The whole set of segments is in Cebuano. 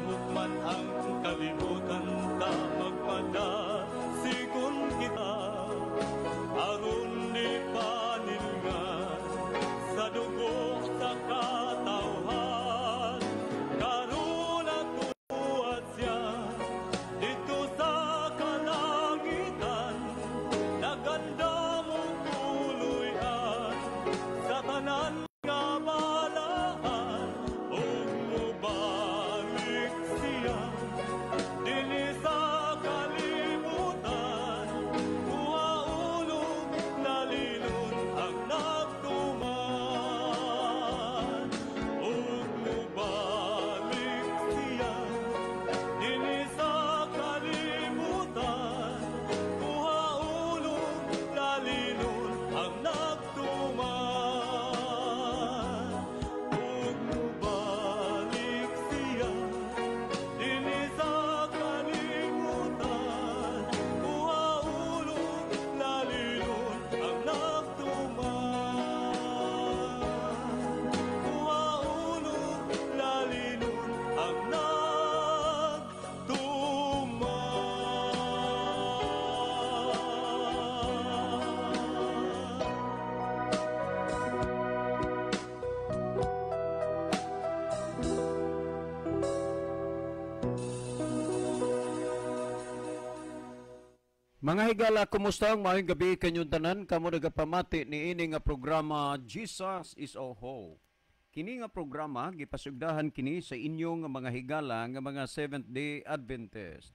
Mahukman ang kalibutan ta magpadasigon kita aron di panilngan sa dugo sa katawhan. Karon natuad siya dito sa kalangitan, naganda mo tuloy-an sa tanan nga balaan, ug mobalik siya dinhi sa kalibutan, kuhaon og lalilon ang nagtuman. Ug mobalik siya dinhi sa kalibutan, kuhaon og lalilon ang nagtuman. Ug mobalik siya dinhi sa kalibutan, kuhaon og lalilon ang nagtuman. Kuhaon og lalilon ang nagtuman. Mga higala, kumusta ang maayong gabi kanyong tanan? Kamo nagapamati ni ini nga programa Jesus is Our Hope. Kini nga programa gipasugdahan kini sa inyong mga higala nga mga Seventh-day Adventist.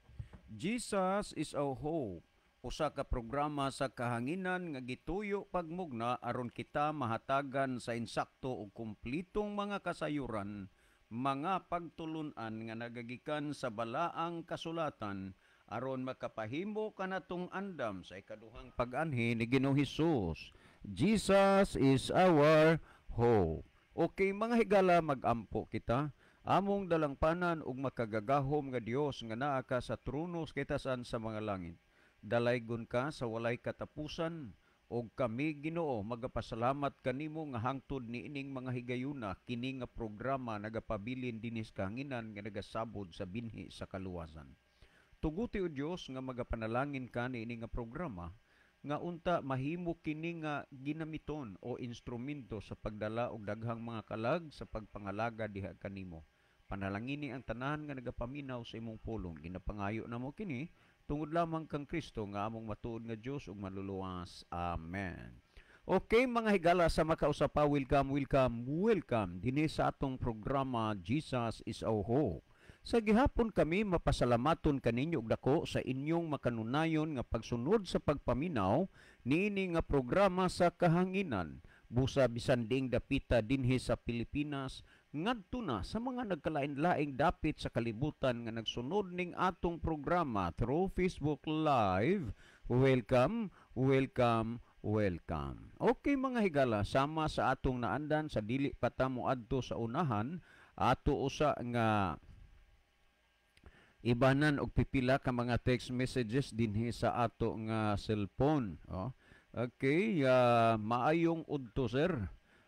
Jesus is Our Hope, usa ka programa sa kahanginan nga gituyo pagmugna aron kita mahatagan sa insakto ug kumplitong mga kasayuran, mga pagtulun-an nga nagagikan sa balaang kasulatan aron makapahimo kanatong andam sa ikaduhang pag-anhi ni Ginoong Hesus. Jesus is our hope. Okay mga higala, magampo kita. Among dalangpanan ug makagagahom nga Dios nga naa ka sa trono sa kitasan sa mga langit. Dalaygon ka sa walay katapusan ug kami Ginoo magapasalamat kanimo nga hangtod niining mga higayuna kini nga programa nagapabilin dinhi sa kahanginan nga nagasabod sa binhi sa kaluwasan. Tuguti o Dios nga magapanalangin ka niini nga programa nga unta mahimo kini nga ginamiton o instrumento sa pagdala og daghang mga kalag sa pagpangalaga diha kanimo. Panalangini ang tanan nga nagapaminaw sa imong pulong. Ginapangayo namo kini tungod lamang kang Kristo nga among matuod nga Dios ug manluluwas. Amen. Okay mga higala, sa makausa pa, welcome, welcome, welcome dinhi sa atong programa Jesus is Our Hope. Sa gihapon kami mapasalamaton kaninyo og dako sa inyong makanunayon nga pagsunod sa pagpaminaw niini nga programa sa kahanginan. Busa bisan diing dapita dinhi sa Pilipinas ngadto na sa mga nagkalain-laing dapit sa kalibutan nga nagsunod ning atong programa through Facebook Live. Welcome, welcome, welcome. Okay mga higala, sama sa atong naandan sa dili pa ta moadto sa unahan, ato usa nga ibanan og pipila ka mga text messages dinhi sa ato nga cellphone. Oh. Okay, maayong udto sir.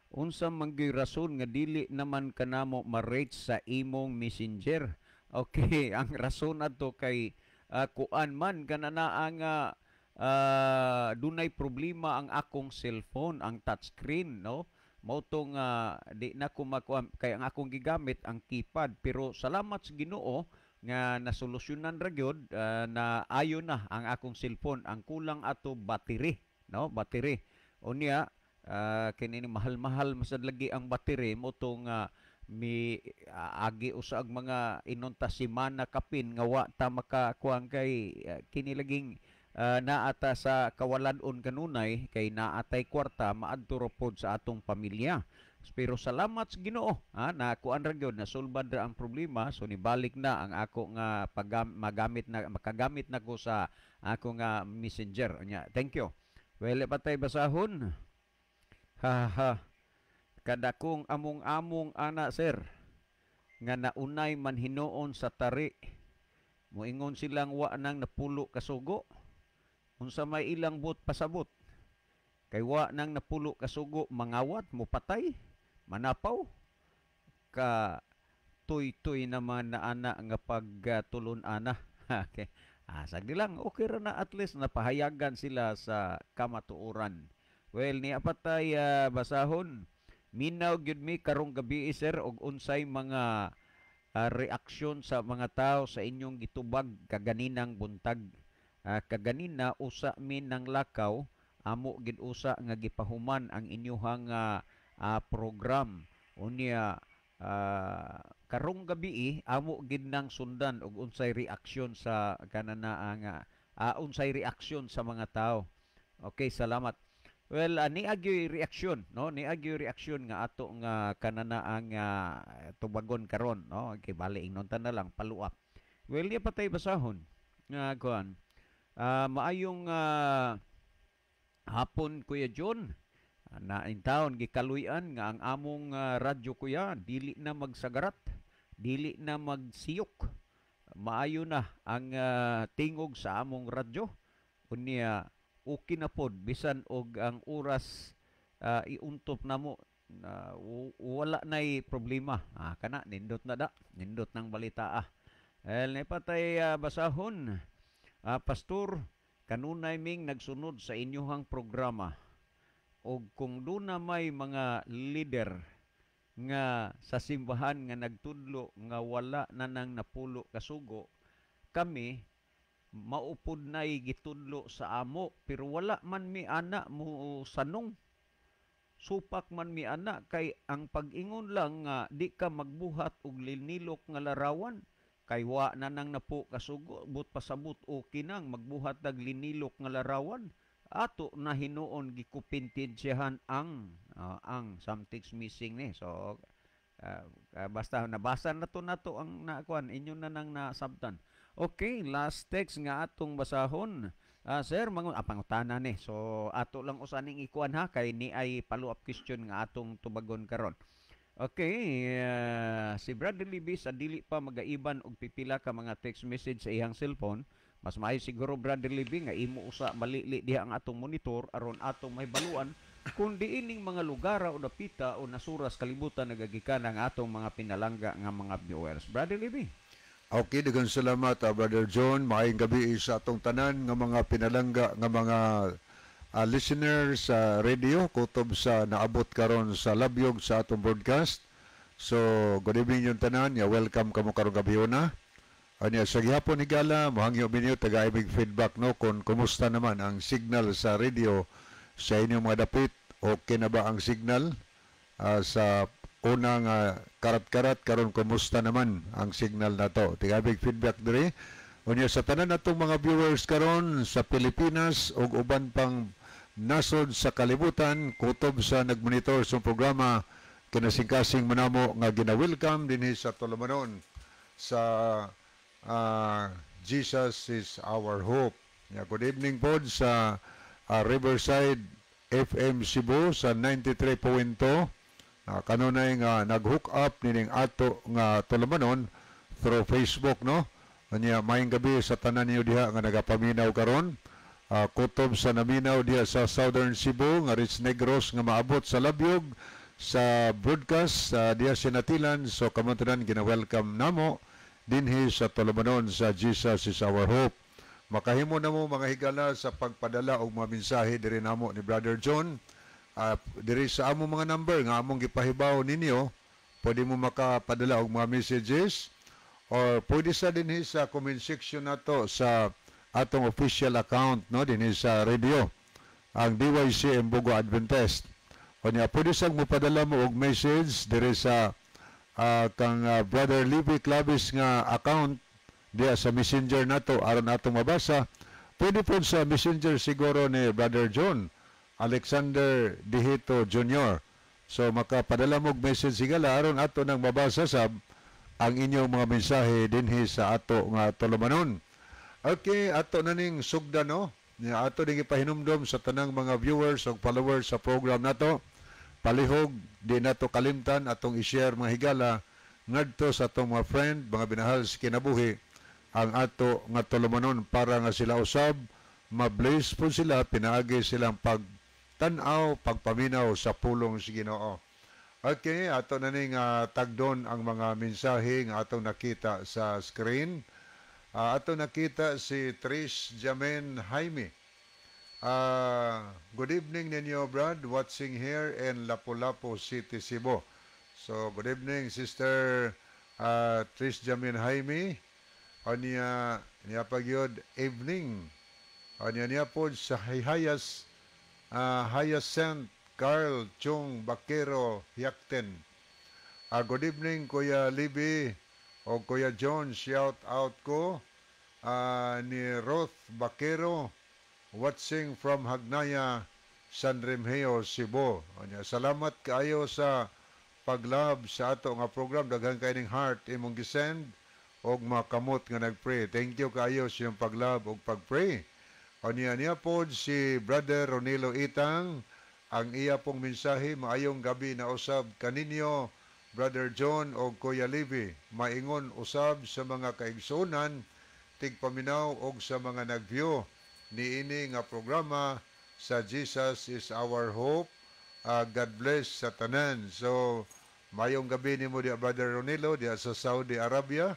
Unsa man gyud rason nga dili naman kanamo ma-reach sa imong messenger? Okay, ang rason adto kay kuan man kananaa nga dunay problema ang akong cellphone, ang touchscreen, no? Mao to nga di na ko makuha kay ang akong gigamit ang keypad, pero salamat sa Ginoo nga nasolusyonan ra gyud, na ayo na ang akong cellphone. Ang kulang ato battery, no? Battery. Unya kini mahal-mahal masad lagi ang battery mo to nga mi agi usag mga inunta semana kapin nga wa ta makakuan kay kini laging naata sa kawalad-on kanunay kay naatay kwarta maadto ra pod sa atong pamilya. Pero salamat sa Ginoo, ha, na kuan ra gyud, nasulbad ra ang problema, so nibalik na ang ako nga magamit na, makagamit na ko sa ako nga messenger. Nya, thank you. Well, patay basahon. Ha ha. Kadakong among-among ana sir nga naunay man hinuon sa tari. Moingon silang wa nang napulo kasugo. Unsa may ilang buot pasabot? Kay wa nang napulo kasugo, mangawat, mupatay, manapaw, ka Tuy-tuy naman na ana nga pagtulon-ana. Okay. Sagdi lang, okay ra na, at least napahayagan sila sa kamatuoran. Well, niya patay basahon. Minaw gyud mi karong gabi, sir, og unsay mga reaksyon sa mga tao sa inyong gitubag kaganinang buntag. Kaganina usa mi nang lakaw, amo gid usa nga gipahuman ang inyuhang program. Unya karong gabi amo gid nang sundan og unsay reaksyon sa kanana nga unsay reaksyon sa mga tao. Okay, salamat. Well, niagyoy reaksyon, no? Niagyoy reaksyon nga ato nga kanana ang tubagon karon, no? Okay, bali ingnon ta na lang follow up. Well, niya patay basahon nga kuan. Maayong hapon, Kuya John. Na in town gikaluy-an nga ang among radyo, kuya, dili na magsagarat, dili na magsiyok. Maayo na ang tingog sa among radyo. Unya okay na pod bisan og ang oras iuntop namo na wala nay problema. Kana nindot na da, nindot ng balita ah. El patay basahon. Pastor, kanunay ming nagsunod sa inyuhang programa og kung duna may mga leader nga sa simbahan nga nagtudlo nga wala na nang napulo kasugo, kami maupod nay gitudlo sa amo, pero wala man mi ana mo sanong, supak man mi ana, kay ang pag-ingon lang nga di ka magbuhat og linilok nga larawan kay wa na nang napo kasugo, but pasabot okay nang magbuhat og linilok nga larawan. Ato na hinuon gikupintensyahan ang something's missing ni. So basta nabasa na to nato ang nakuan inyo na nang nasabtan. Okay, last text nga atong basahon. Sir, mga pangutana ni. So ato lang usaning ikuan ha, kay ni ay follow up question nga atong tubagon karon. Okay, si Brother Libby sa dili pa magaiban og pipila ka mga text message sa iyang cellphone. Mas maayo siguro, Brother Libby, nga imo usa malili diha ang atong monitor aron atong mahibaluan kung diining mga lugar o dapita o nasuras kalibutan nagagikan ang atong mga pinalangga nga mga viewers. Brother Libby. Okay, daghang salamat, Brother John. Maayong gabi sa atong tanan nga mga pinalangga nga mga listeners sa radio kutob sa naabot karon sa labyog sa atong broadcast. So, good evening yung tanan. Ya, welcome kamo karong gabi na. Anya sa gihapon higala, mohangyo ninyo taga-ibig feedback, no, kung kumusta naman ang signal sa radio sa inyong mga dapit. Okay na ba ang signal? Sa unang karat-karat, karon kumusta naman ang signal nato? Tigabig feedback diri. Unya sa tanan natong mga viewers karon sa Pilipinas ug uban pang nasod sa kalibutan kutob sa nagmonitor sa programa, kinasingkasing manamo nga gina-welcome dinhi sa Tulumanon sa Jesus is Our Hope. Yeah, good evening po sa Riverside FM Cebu sa 93.2. Kanunay nga nag-hook up nining ato nga tulumanon through Facebook, no. Anya maayong gabi sa tanan niyo diha nga nagapaminaw karon. Kutob sa naminaw diha sa Southern Cebu nga Rich Negros nga maabot sa labyog sa broadcast diha sa Natilan, so kamo tanan gina-welcome namo dinhi sa tulumanon sa Jesus is Our Hope. Makahimo na mo, mga higala, sa pagpadala og mga mensahe diri namo ni Brother John. Diri sa among mga number nga among gipahibaw ninyo, pwede mo makapadala og mga messages or pwede sa dinhi sa comment section nato sa atong official account, no, dinhi sa radio, ang DYC Bogo Adventist. Unya pwede sa mopadala mo og message diri sa kang Brother Libby Clavis nga account diya sa Messenger nato aron atong mabasa. Pwede po sa Messenger siguro ni Brother John Alexander Dihito Jr. So makapadala mo og message higala aron ato nang mabasa sab ang inyong mga mensahe dinhi sa ato nga tulumanon. Okay, ato na ning sugda, no. Nya ato ning ipahinumdom sa tanang mga viewers ug followers sa program nato. Palihog di nato kalimtan atong i-share, mga higala, ngadto sa atong mga friend, mga binahal sa kinabuhi ang ato nga tulumanon para nga sila usab ma-bless po sila pinaagi silang pagtan-aw, pagpaminaw sa pulong sa Ginoo. Okay, ato na ning tagdon ang mga mensahe nga atong nakita sa screen. Ato nakita si Trish Jamen Jaime. Good evening ninyo, Brad, watching here in Lapu-Lapu City, Cebu. So, good evening, Sister Trish Jamin Jaime. Anya, niya pagyod, evening. Anya niya po sa Hayas, Hyacinth Carl Chung Bakero Yakten. Good evening, Kuya Libby o Kuya John. Shout out ko ni Ruth Bakero, watching from Hagnaya, San Remigio, Cebu. Anya, salamat kaayo sa pag-love sa ato nga program. Daghan kay ning heart imong gisend og makamot nga nagpray. Thank you kaayo sa iyong pag-love og pag-pray. Anya niya pod si Brother Ronilo Itang, ang iya pong mensahe: "Maayong gabi na usab kaninyo, Brother John o Kuya Levi. Maingon usab sa mga kaigsunan tigpaminaw og sa mga nag-view niini nga programa sa Jesus is Our Hope. God bless sa tanan." So mayong gabi nimo diya, Brother Ronilo, diya sa Saudi Arabia.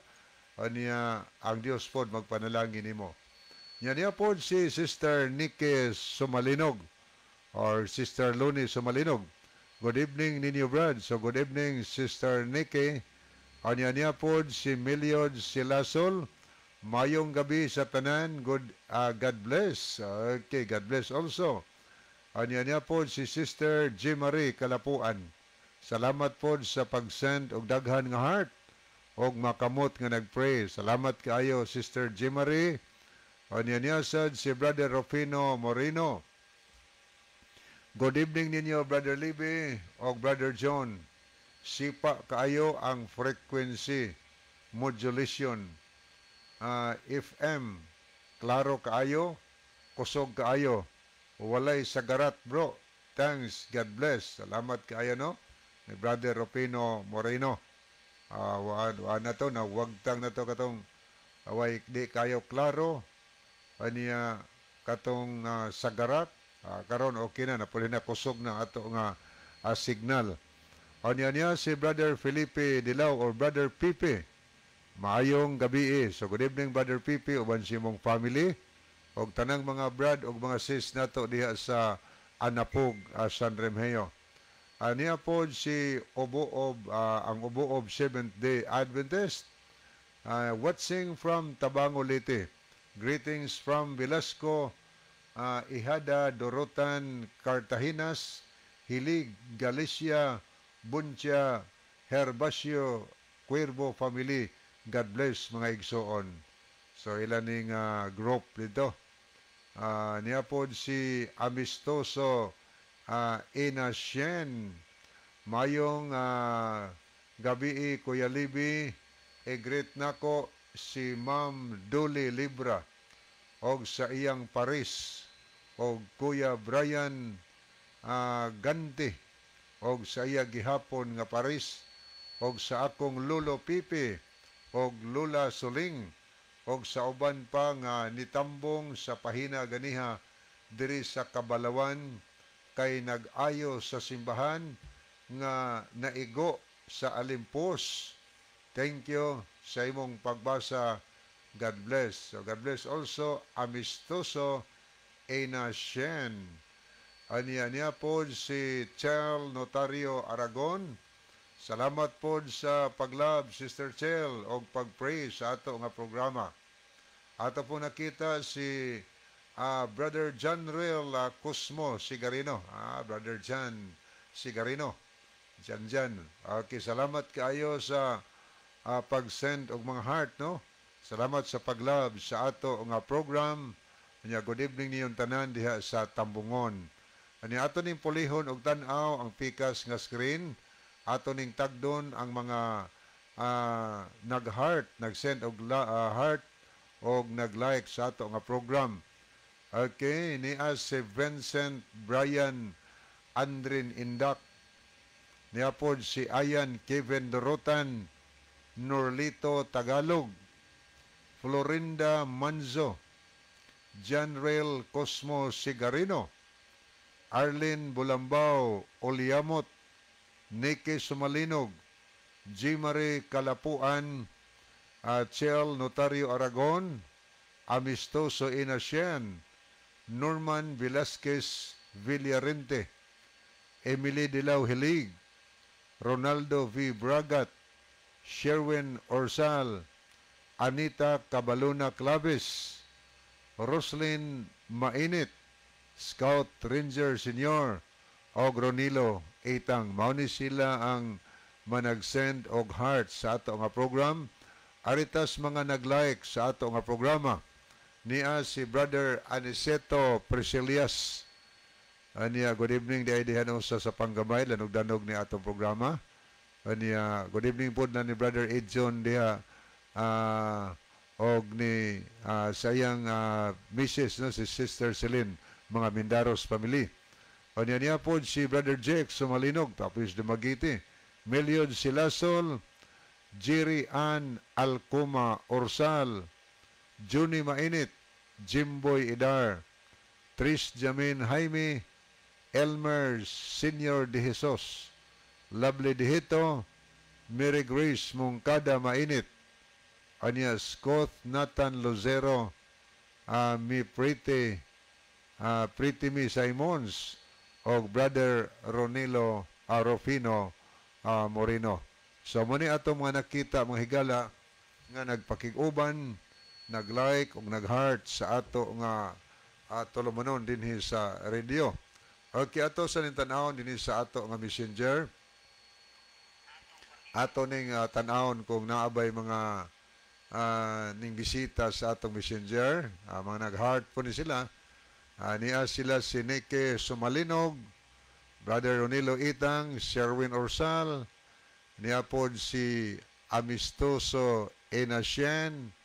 Anya, ang Dios pod magpanalangin nimo. Nya niya pod si Sister Nikki Sumalinog or Sister Luni Sumalinog. "Good evening ninyo, Brad." So good evening, Sister Nikki. Anya niya pod si Miliod Silasol. "Mayong gabi sa tanan. Good God bless." Okay, God bless also. Anya niya pod si Sister G. Marie Kalapuan. "Salamat pod sa pag-send og daghan nga heart og makamot nga nagpray." Salamat kaayo, Sister G. Marie. Anya niya sad si Brother Rufino Moreno. "Good evening ninyo, Brother Libby og Brother John. Sipa kaayo ang frequency modulation. FM, klaro kaayo, kusog kaayo. Walay sagarat, bro. Thanks, God bless." Salamat kaayo, no, ni Brother Rufino Moreno. Wa na to na wagtang na to katong away di kayo klaro, aniya katong sagarat. Karon okay na napuli na, kusog na ato nga signal. Anya niya si Brother Felipe Dilaw or Brother Pipe. "Maayong gabi eh." So good evening, Brother Pipe, uban sa imong family og tanang mga brad og mga sis nato diha sa Anapog, San Remigio. Aniya po si Obuob, ang Obuob Seventh Day Adventist. "Watching from Tabango, Leyte. Greetings from Velasco, Ihada, Dorotan, Cartaginas, Hilig, Galicia, Buntia, Herbacio, Cuervo family. God bless, mga igsoon." So ilan ning group dito. Niya po si Amistoso Inasyen. "Mayong gabi, Kuya Libby. I-greet nako si Ma'am Dolly Libra og sa iyang Paris og Kuya Brian Ganti og sa iya gihapon nga Paris og sa akong Lolo Pipi og Lola Suling og sa uban pa nga nitambong sa pahina ganiha diri sa Kabalawan kay nag-ayo sa simbahan nga naigo sa Alimpos. Thank you sa imong pagbasa. God bless." So God bless also, Amistoso Enasien. Aniya niya po si Chel Notario Aragon. "Salamat po sa pag-love, Sister Chel, og pag-pray sa ato nga programa." Ato po nakita si Brother John Real Cosmo Sigarino. Brother John Sigarino. Diyan, diyan. Okay, salamat kaayo sa pag-send og mga heart, no? Salamat sa pag-love sa ato nga program. Anya, good evening niyong tanan diha sa Tambungon. Ani ato ning pulihon og tan-aw ang pikas nga screen. Ato ning tagdon ang mga nag-heart, nag-send og heart og nag-like sa ato nga program. Okay, niya si Vincent Brian Andrin Indak. Niya pod si Ayan Kevin Dorotan, Norlito Tagalog, Florinda Manzo, Janrel Cosmo Sigarino, Arlene Bulambao Oliamot, Nicky Sumalinog, G. Marie Kalapuan, Chel Notario Aragon, Amistoso Inasien, Norman Velasquez Villarente, Emily Dilao Hilig, Ronaldo V. Bragat, Sherwin Orsal, Anita Cabaluna Claves, Roslyn Mainit, Scout Ranger Senior, og Ronilo Itang. Mao ni sila ang managsend og heart sa ato nga program. Aritas mga nag-like sa ato nga programa. Niya si Brother Aniceto Priscilias. Aniya, good evening di diha no sa Panggamay, lanog-danog ni atong programa. Aniya, good evening po na ni Brother Edson diha og ni sa iyang Mrs. no, si Sister Celine, mga Mindaros family. Aniya niya po si Brother Jake Sumalinog, tapos Dumaguete. Meliod Silasol, Jerry Ann Alcoma Orsal, Juni Mainit, Jimboy Idar, Tris Jamin Jaime, Elmer Senior De Jesus, Lovely Dihito, Mary Grace Mungkada Mainit, Anya Scott Nathan Lozero, Mi Pretty, Pretty Mi Simons, og Brother Ronilo Rufino Moreno. So mo ni ato mga nakita, mga higala, nga nagpakig-uban, nag-like ug nag-heart sa ato nga tulumanon dinhi sa radio. Okay, ato sa ning tan-awon dinhi sa ato nga Messenger. Ato ning tan-awon kung naabay mga ning bisita sa atong Messenger, mga nag-heart po ni sila. Niya sila si Nike Sumalinog, Brother Ronilo Itang, Sherwin Orsal, niya po si Amistoso Enasien,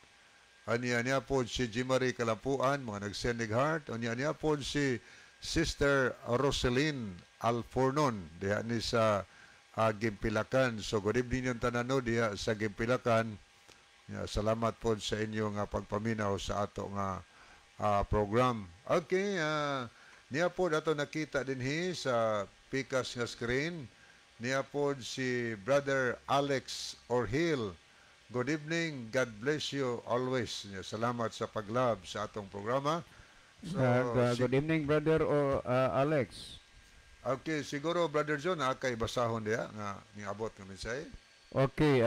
aniya niya po si Jimary Kalampuan, mga nagsendig heart, aniya niya po si Sister Roseline Alfornon, diha ni sa Gimpilakan. So good evening yung tanano diha sa Gimpilakan. Ya, salamat po sa inyong pagpaminaw sa ato nga program. Okay, niya po ato nakita dinhi sa pikas nga screen. Niya po si Brother Alex Orhil. Good evening. God bless you always. Ya, salamat sa paglove sa atong programa. So, Good evening, Brother Alex. Okay, siguro Brother John, kay basahon diha nga niabot nga mensahe. Okay,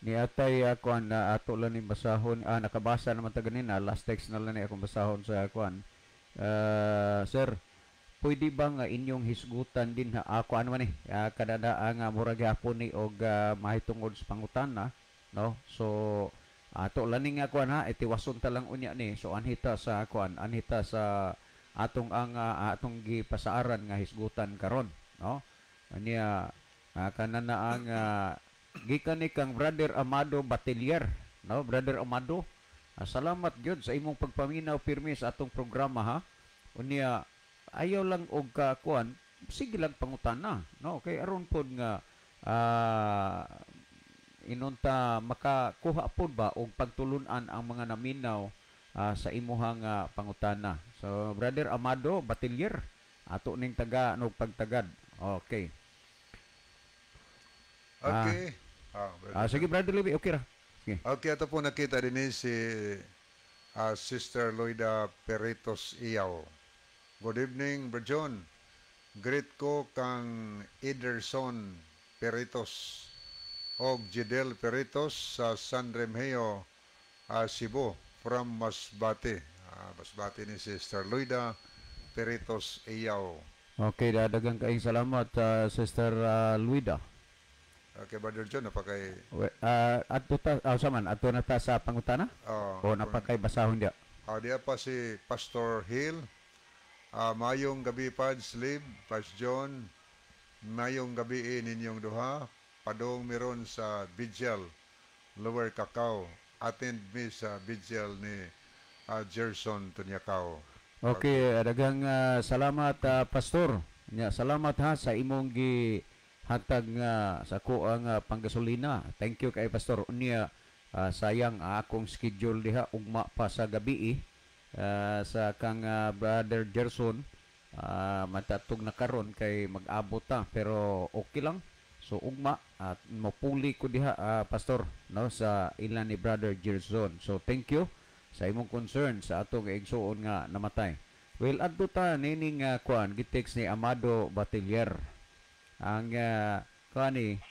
ni atay kuan na ato lang ning basahon, nakabasa naman ta ganina, last text na lang ni akong basahon sa kuan. Sir, pwede ba nga inyong hisgutan din ha ako ano man ni kadada nga murag gyapon ni og mahitungod sa pangutana, no? So ato lang ni nga kuan ha, itiwason ta lang unya ni. So anhita sa kuan, anhita sa atong ang atong gipasaaran nga hisgutan karon, no? Anya kanan na ang gikan ni kang Brother Amado Batelier, no? Brother Amado, salamat gyud sa imong pagpaminaw pirmi sa atong programa ha. Unya ayaw lang og kakuan, sige lang pangutana, no? Kay aron pod nga inunta makakuha pod ba og pagtulun-an ang mga naminaw sa imuhang pangutana. So Brother Amado Batelier, ato ning taga nog pagtagad. Okay. Okay. Brother. Sige, Brother Levi, okay ra. Sige. Okay, ito po nakita din ni si Sister Loida Peritos Iyaw. Good evening, Bro John. Greet ko kang Ederson Peritos og Jidel Peritos sa San Remigio, Cebu, from Masbate. Masbate ni Sister Loida Peritos Iyaw. Okay, dadagang kaayong salamat, Sister Luida. Okay, Brother John, napakay Adto ta saman adto na ta sa pangutana? O napakay basahon dia? Diya pa si Pastor Hill. Mayong gabi, Pads Lib, Pads John. Mayong gabi ninyong duha. Padong meron sa Vigil, Lower Cacao. Attend me sa Vigil ni Gerson Tunyakaw. Okay, daghang salamat, Pastor. Nya, salamat ha sa imong gi hatag nga sa kuang panggasolina. Thank you kay Pastor. Unya sayang akong schedule diha ugma pa sa gabi sa kang Brother Gerson. Matatog na karon kay mag-abot ta, pero okay lang. So ugma at mopuli ko diha, pastor, no, sa ilan ni Brother Gerson. So thank you sa imong concern sa atong igsuon nga namatay. Well, adto ta nining kuan, gitext ni Amado Batiller. Ang kuan ni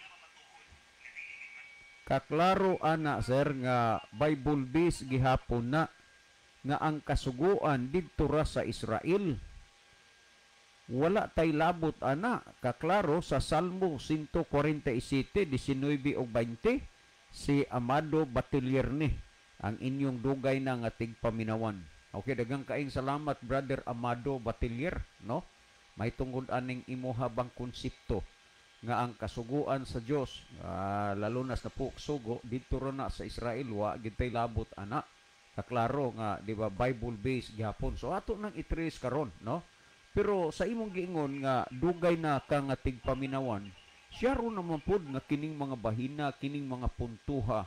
kaklaro ana, sir, nga Bible base gihapon na nga ang kasuguan didto ra sa Israel. Wala tay labot ana, kaklaro sa Salmo 147, 19 ug 20. Si Amado Batiller ni ang inyong dugay na nga tigpaminawan. Okay, daghang kaing salamat, Brother Amado Batiller, no? May tungod aning imuha bang konsepto nga ang kasuguan sa Dios, lalo na sa sugo didto ra na sa Israel, wa gid tay labot ana. Kaklaro nga, di ba, Bible based gihapon. So ato nang i-trace karon, no? Pero sa imong giingon nga dugay na ka nga tigpaminawan, siya ro naman pod nga kining mga bahina, kining mga puntuha,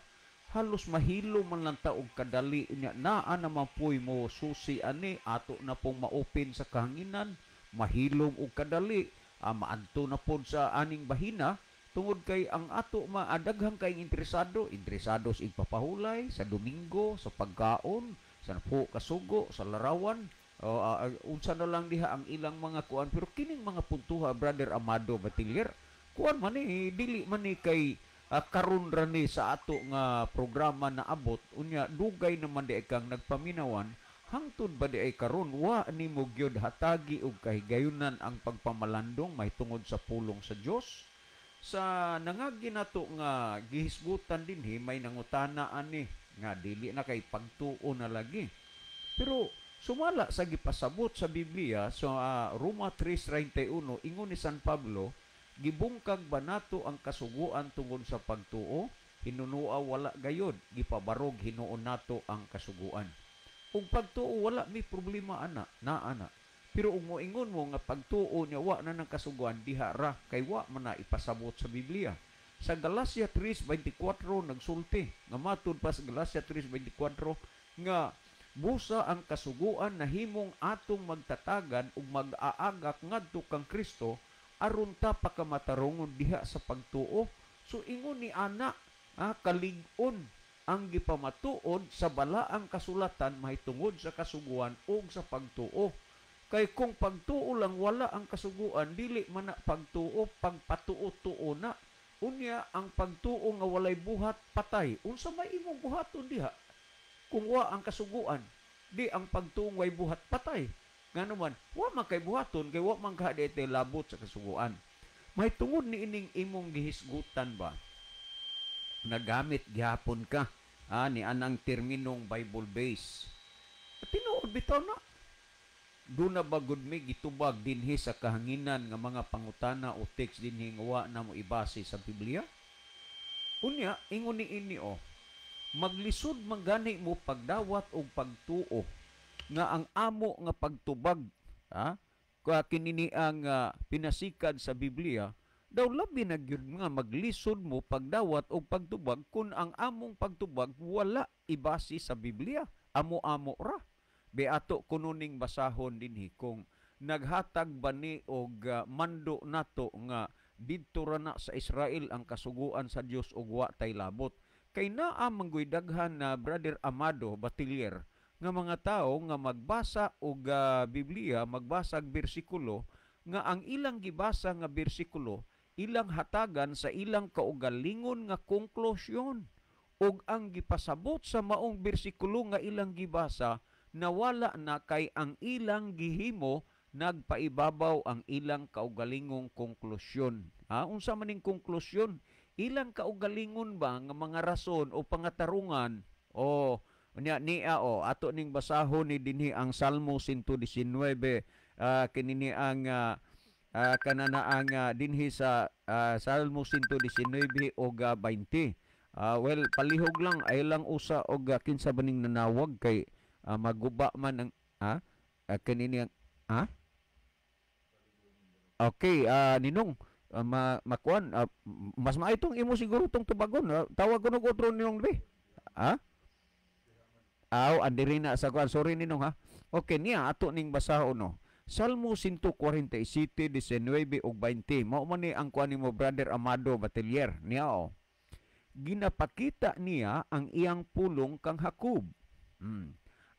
halos mahilo man lang ta og kadali niya. Naa naman poy mo susi ani, ato na pong ma-open sa kahanginan, mahilom og kadali, maadto na pod sa aning bahina, tungod kay ang ato maadaghang kay interesado, interesado sa igpapahulay, sa Domingo, sa pagkaon, sa napo kasugo, sa larawan, o unsa na lang diha ang ilang mga kuan. Pero kining mga puntuha, Brother Amado Batiller, kuan man ni, dili man ni kay karon ra ni sa ato nga programa na abot. Unya dugay naman di kang nagpaminawan, hangtod ba di ay karon wa nimo gyud hatagi og kahigayunan ang pagpamalandong mahitungod sa pulong sa Dios? Sa nangagi nato nga gihisgutan dinhi, may nangutana ani nga dili na kay pagtuo na lagi. Pero sumala sa gipasabot sa Biblia sa Roma 3:31, ingon ni San Pablo, "Gibungkag ba nato ang kasuguan tungod sa pagtuo? Hinunua wala gayod, gipabarog hinuon nato ang kasuguan." Ug pagtuo wala may problema ana, naa na. Pero ug moingon mo nga pagtuo niya wa na ng kasuguan, diha ra kay wa man na ipasabot sa Biblia. Sa Galatia 3:24 nagsulti nga matud pa sa Galatia 3:24 nga busa ang kasuguan nahimong atong magtatagan ug mag-aagak ngadto kang Kristo aron ta pakamatarongon diha sa pagtuo. So ingon ni ana, kalig-on ang gipamatuod sa balaang kasulatan mahitungod sa kasuguan ug sa pagtuo. Kay kung pagtuo lang wala ang kasuguan, dili man na pagtuo, pagpatuo-tuo na. Unya ang pagtuo nga walay buhat patay. Unsa may imong buhaton diha? Kung wa ang kasuguan, di ang pagtuo way buhat patay. Ngano man, wa man kay buhaton kay wa man ka di labot sa kasuguan. May tungod ni ining imong gihisgutan ba? Nagamit gihapon ka ni anang terminong Bible base. Tinuod bitaw na. Doon na ba gud mi gitubag dinhi sa kahanginan nga mga pangutana o text dinhi nga wa na mo ibase sa Biblia? Unya, ingon ni ini o, maglisod man gani mo pagdawat og pagtuo nga ang amo nga pagtubag, kinini ang pinasikad sa Biblia, daw labi na gyud nga maglisod mo pagdawat og pagtubag kun ang among pagtubag wala ibase sa Biblia, amo-amo ra. Be ato kununing basahon dinhi kung naghatag ba ni og mando nato nga didto ra na sa Israel ang kasuguan sa Dios ug wa tay labot. Kay naa manggoy daghan na, Brother Amado Batiller, nga mga tawo nga magbasa og Biblia, magbasa og bersikulo nga ang ilang gibasa nga bersikulo ilang hatagan sa ilang kaugalingon nga konklusyon, ug ang gipasabot sa maong bersikulo nga ilang gibasa nawala na kay ang ilang gihimo nagpaibabaw ang ilang kaugalingong konklusyon. Unsa man ning konklusyon? Ilang kaugalingon ba nga mga rason o pangatarungan? O unya niya o ato ning basahon ni dinhi ang Salmo 119, kinini ang kanana ang dinhi sa Salmo 119 og 20. Well, palihog lang ay lang usa og kinsa ba ning nanawag kay maguba man ang kinini ang okay, ninong makuan, mas maitong imo siguro tong tubagon. Tawag ko og otro, ninong be. Aw, andiri na sa kuan. Sorry, ninong, ha. Okay, niya ato ning basahon no. Salmo 147, 19 ug 20. Mao man ni ang kuan nimo, Brother Amado Batelier, niya oh. Ginapakita niya ang iyang pulong kang Jacob.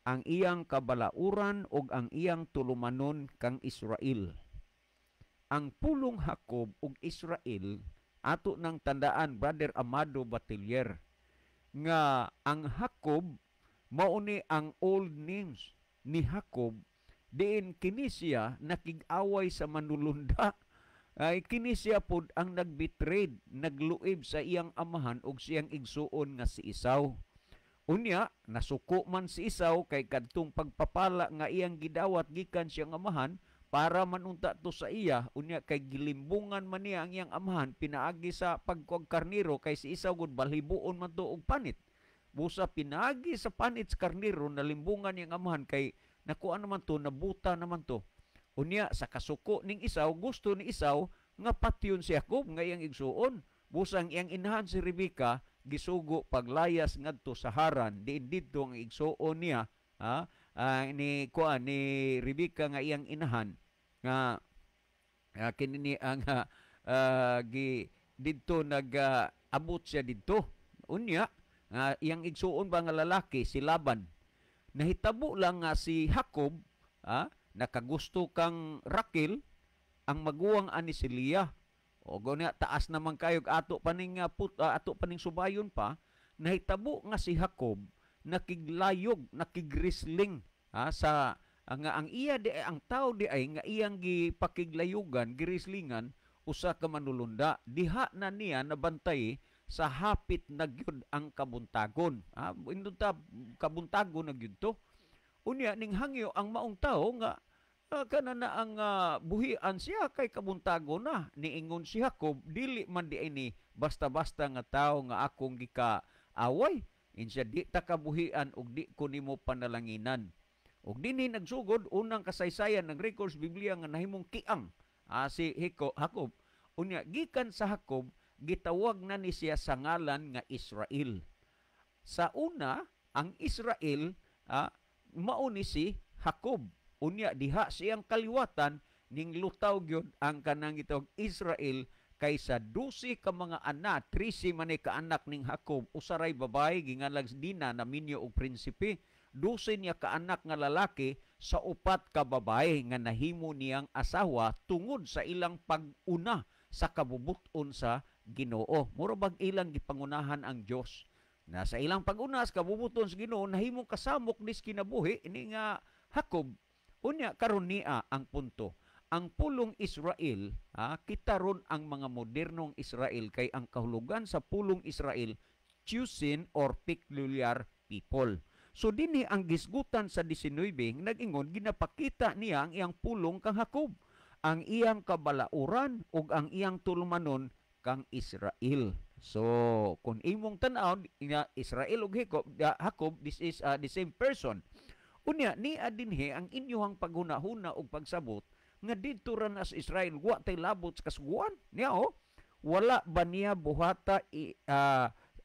Ang iyang kabalauran ug ang iyang tulumanon kang Israel. Ang pulong Jacob ug Israel, ato nang tandaan, Brother Amado Batelier, nga ang Jacob mao ni ang old names ni Jacob, diin kini siya nakig-away sa manulunda, ay kini siya pod ang nagbetrayed, nagluib sa iyang amahan ug siyang igsuon nga si Esau. Unya nasuko man si Esau kay kadtong pagpapala nga iyang gidawat gikan siyang amahan para man unta to sa iya. Unya kay gilimbungan man niya ang iyang amahan pinaagi sa pagkuag karniro, kay si Esau gud balhibuon man to og panit. Busa pinaagi sa panit sa karniro nalimbungan niyang amahan kay nakuha naman to, nabuta naman to. Unya sa kasuko ning Esau, gusto ni Esau nga patyon si Jacob nga iyang igsuon. Busang iyang inahan si Rebecca gisugo paglayas ngadto sa Haran, diin didto ang igsuon niya, ha, ni kuan ni Rebecca nga iyang inahan nga kini ni ang gi didto nag-abot siya didto. Unya iyang igsuon ba nga lalaki si Laban. Nahitabo lang nga si Jacob nakagusto kang Raquel, ang maguwang ani si Leah. O gunya taas naman kayo ato paning ato paning subayon pa, nahitabo nga si Jacob nakiglayog, nakigrisling sa nga ang iya di ang tao di ay nga iyang gipakiglayugan, girislingan usa ka manulunda. Diha na niya nabantay sa hapit na gyud ang kabuntagon. Indot ta kabuntagon na gyud to. Unya ning hangyo ang maong tao nga kana na ang buhian siya kay kabuntagon na. Niingon si Jacob, dili man di ini basta-basta nga tao nga akong gikaaway. Insa di ta kabuhian og di ko nimo panalanginan. Og dinhi nagsugod unang kasaysayan ng records Biblia nga nahimong kiang si Jacob. Unya gikan sa Jacob gitawag na ni siya sa ngalan nga Israel. Sa una, ang Israel mao ni si Jacob. Unya diha siyang kaliwatan ning lutaw gyud ang kanang gitawag Israel kay sa 12 ka mga anak, 13 man ni kaanak ning Jacob, usaray babae gingalag Dina na minyo og prinsipe, 12 niya kaanak nga lalaki sa 4 ka babae nga nahimo niyang asawa tungod sa ilang pag-una sa kabubuton sa Ginoo. Mura bag ilang gipangunahan ang Dios. Na sa ilang pag-una sa kabubuton sa Ginoo nahimong kasamok nis kinabuhi ini nga Jacob. Unya karon niya ang punto. Ang pulong Israel, kita ron ang mga modernong Israel kay ang kahulugan sa pulong Israel chosen or peculiar people. So dinhi ang gisgutan sa 19 nag-ingon ginapakita niya ang iyang pulong kang Jacob, ang iyang kabalauran ug ang iyang tulumanon kang Israel. So kung imong tan-aw Israel ug Jacob, this is the same person. Unya niya dinhi ang inyuhang paghunahuna ug pagsabot nga didto ra na sa Israel wa tay labot sa kasuguan. Niya oh, wala ba niya buhata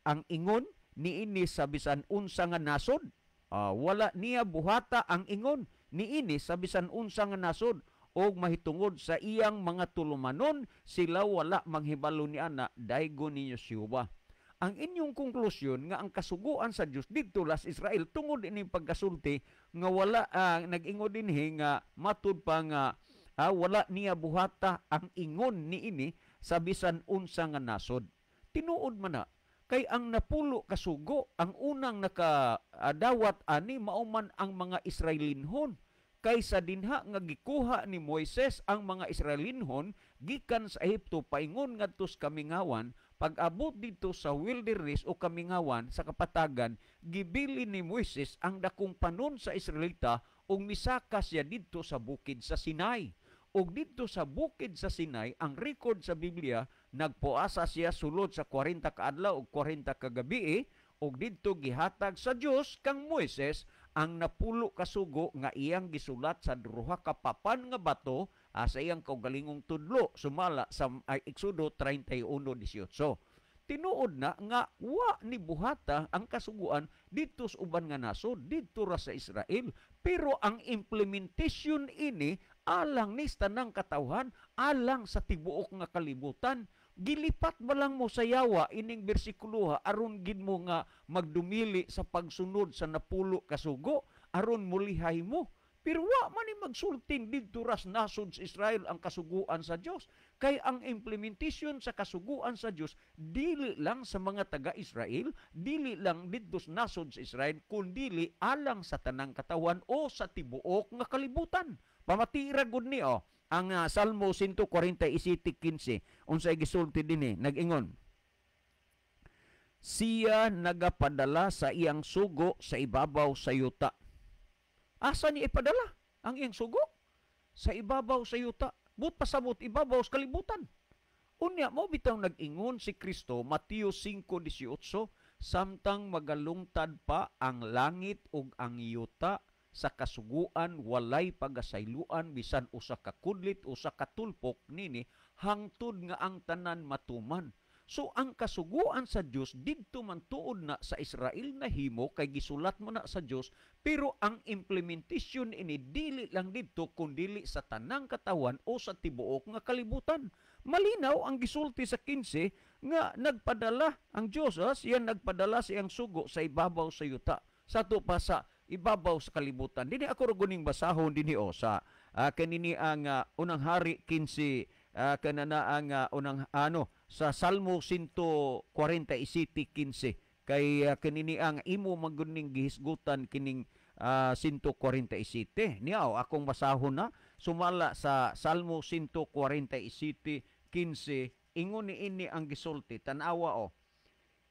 ang ingon niini sa bisan unsa nga nasod? Wala niya buhata ang ingon niini sa bisan unsa nga nasod og mahitungod sa iyang mga tulumanon sila wala manghibalo ni ana daygon ninyo si Jehova. Ang inyong konklusyon nga ang kasuguan sa Dios didto las Israel tungod ining pagkasulti nga wala nag-ingon dinhi nga matud pa nga wala niya buhata ang ingon niini sa bisan unsa nga nasod. Tinuod man na kay ang napulo kasugo ang unang nakadawat ani mao man ang mga Israelinhon. Kaysa dinha nga gikuha ni Moises ang mga Israelinhon gikan sa Ehipto paingon ngadto sa kamingawan, pag-abot didto sa wilderness o kamingawan sa kapatagan, gibili ni Moises ang dakong panon sa Israelita ug misaka siya didto sa bukid sa Sinai. Ug didto sa bukid sa Sinai, ang record sa Biblia, nagpuasa siya sulod sa 40 ka adlaw ug 40 ka gabi, ug didto gihatag sa Dios kang Moises ang napulo kasugo nga iyang gisulat sa duha ka papan nga bato sa iyang kaugalingong tudlo sumala sa Exodo 31:18. Tinuod na nga wa ni buhata ang kasuguan didto sa uban nga nasod, didto ra sa Israel, pero ang implementation ini Alang ni sa tanang katawhan, alang sa tibuok nga kalibutan. Gilipat ba lang mo sa yawa ining bersikulo aron gid mo nga magdumili sa pagsunod sa 10 kasugo, aron mulihay mo. Pero wa man ni magsulting didto ras nasod sa Israel ang kasuguan sa Dios. Kay ang implementation sa kasuguan sa Dios dili lang sa mga taga-Israel, dili lang didto sa nasod sa Israel, kundili alang sa tanang katawan o sa tibuok nga kalibutan. Pamatira gud ni oh, ang Salmo 147:15, unsay gisulti dinhi, nag-ingon, siya nagapadala sa iyang sugo sa ibabaw sa yuta. Asa niya ipadala ang iyang sugo? Sa ibabaw sa yuta. But pasabot ibabaw sa kalibutan. Unya mo bitaw nag-ingon si Kristo, Mateo 5:18, samtang magalungtad pa ang langit ug ang yuta sa kasuguan walay pagasayloan bisan usa ka kudlit usa ka tulpok nini hangtod nga ang tanan matuman. So ang kasuguan sa Dios didto man tuod na sa Israel nahimo kay gisulat mo na sa Dios, pero ang implementation ini dili lang didto kundili sa tanang katawan o sa tibuok nga kalibutan. Malinaw ang gisulti sa 15 nga nagpadala ang Dios, siya nagpadala siyang sugo sa ibabaw sa yuta, sa pa sa ibabaw sa kalibutan. Dinhi ako guning basahon dinhi o sa kanini ang unang hari 15, kanana ang unang ano sa Salmo 147:15 kay kanini ang imo maguning gihisgutan kining 147. Niyaw akong basahon na sumala sa Salmo 147:15, ingon ni ini ang gisulti, tan-awa o.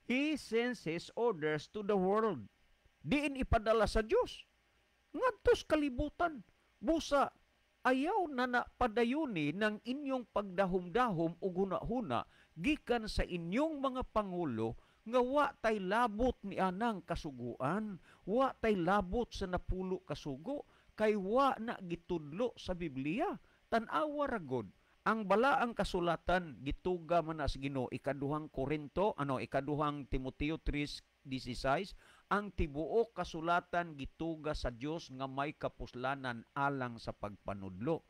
He sends his orders to the world. Diin ipadala sa Dios ngadto sa kalibutan. Busa ayaw na na padayuni ng inyong pagdahom-dahom o huna-huna gikan sa inyong mga pangulo nga wa tay labot ni anang kasuguan, wa tay labot sa 10 kasugo, kay wa na gitudlo sa Biblia. Tan-awa ra gud ang balaang kasulatan, gituga man na sa Ginoo, ikaduhang Korinto, ano, ikaduhang Timoteo 3:16, ang tibuok kasulatan gituga sa Dios nga may kapuslanan alang sa pagpanudlo.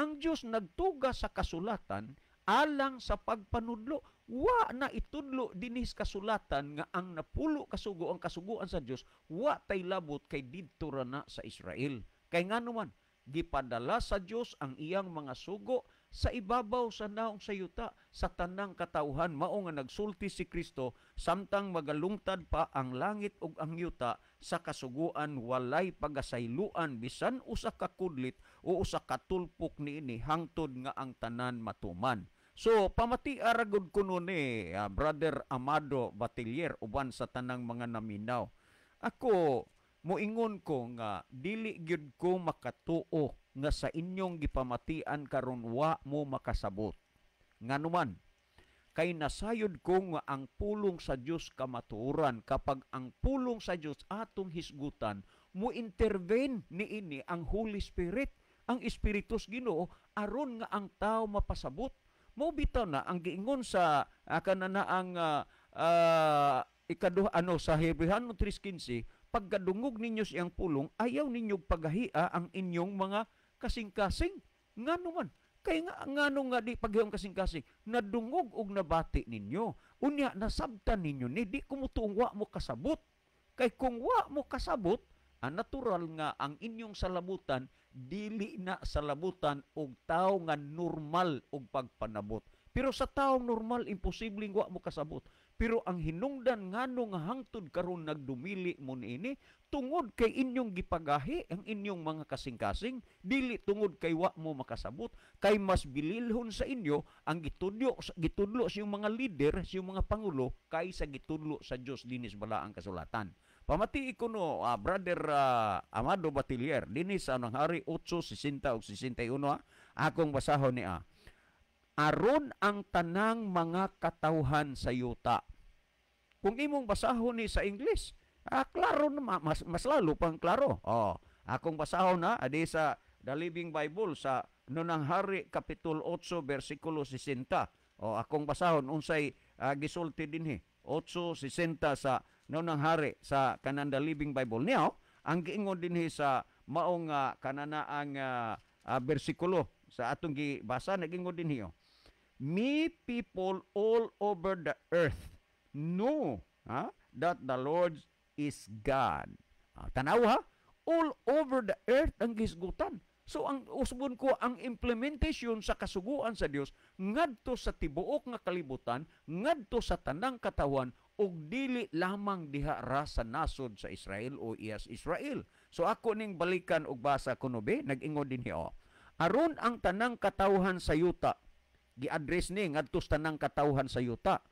Ang Dios nagtuga sa kasulatan alang sa pagpanudlo. Wa na itudlo dinis kasulatan nga ang 10 kasugo, ang kasuguan sa Dios, wa tay labot kay didto ra na sa Israel. Kay ngano man gipadala sa Dios ang iyang mga sugo sa ibabaw sa naong sa yuta sa tanang katawhan. Mao nga nagsulti si Kristo, samtang magalungtad pa ang langit ug ang yuta sa kasuguan walay pagasayloan bisan usa ka kudlit o usa ka tulpok niini hangtod nga ang tanan matuman. So pamati ra gud kuno ni Brother Amado Batiller uban sa tanang mga naminaw. Ako moingon ko nga dili gyud ko makatuo nga sa inyong gipamatian karon wa mo makasabot. Nganuman, kay nasayod ko nga ang pulong sa Dios kamatuoran. Kapag ang pulong sa Dios atong hisgutan, mo intervene niini ang Holy Spirit, ang Espiritu sa Ginoo, aron nga ang tao mapasabot. Mo bitaw na ang giingon sa kanana ang ikaduha ano sa Hebreo 3:15, pagkadungog ninyo siyang pulong, ayaw ninyo pagahia ang inyong mga kasing-kasing. Ngano man, kay nga ngano nga di paghiyong kasing-kasing, nadungog og nabati ninyo. Unya nasabtan ninyo ni di kumutuong wa mo kasabot. Kay kung wa mo kasabot, ang natural nga ang inyong salabutan dili na salabutan og tawo nga normal og pagpanabot. Pero sa taong normal imposibleng wa mo kasabot. Pero ang hinungdan ngano nga hangtod karon nagdumili mo niini tungod kay inyong gipagahi ang inyong mga kasing-kasing, dili tungod kay wa mo makasabot, kay mas bililhon sa inyo ang gitudlo sa iyong mga leader, sa iyong mga pangulo kaysa gitudlo sa Dios dinis balaang kasulatan. Pamati ko no, Brother Amado Batiller dinis sa Unang Hari 8:60 ug 61, akong basahon niya. Aron ang tanang mga katawhan sa yuta. Kung imong basahon ni sa English, klaro na, mas lalo pang klaro. Oh, akong basahon na adi sa The Living Bible sa Nunang Hari Kapitulo 8 versikulo 60. Oh, akong basahon unsay gisulti dinhi. 8:60 sa Nunang Hari sa kanan The Living Bible niya. Oh, ang giingon dinhi sa maong kanana ang bersikulo sa atong gibasa, nagingon din hiyo. "Me people all over the earth know, ha, that the Lord is God." Tanaw ha, all over the earth ang gisgutan. So ang usbon ko, ang implementation sa kasuguan sa Dios ngadto sa tibuok nga kalibutan, ngadto sa tanang katawan ug dili lamang diha ra sa nasod sa Israel o iyas Israel. So ako ning balikan og basa kuno be, nag-ingon din hiyo. Aron ang tanang katawhan sa yuta, gi-address ni ngadto sa tanang katawhan sa yuta.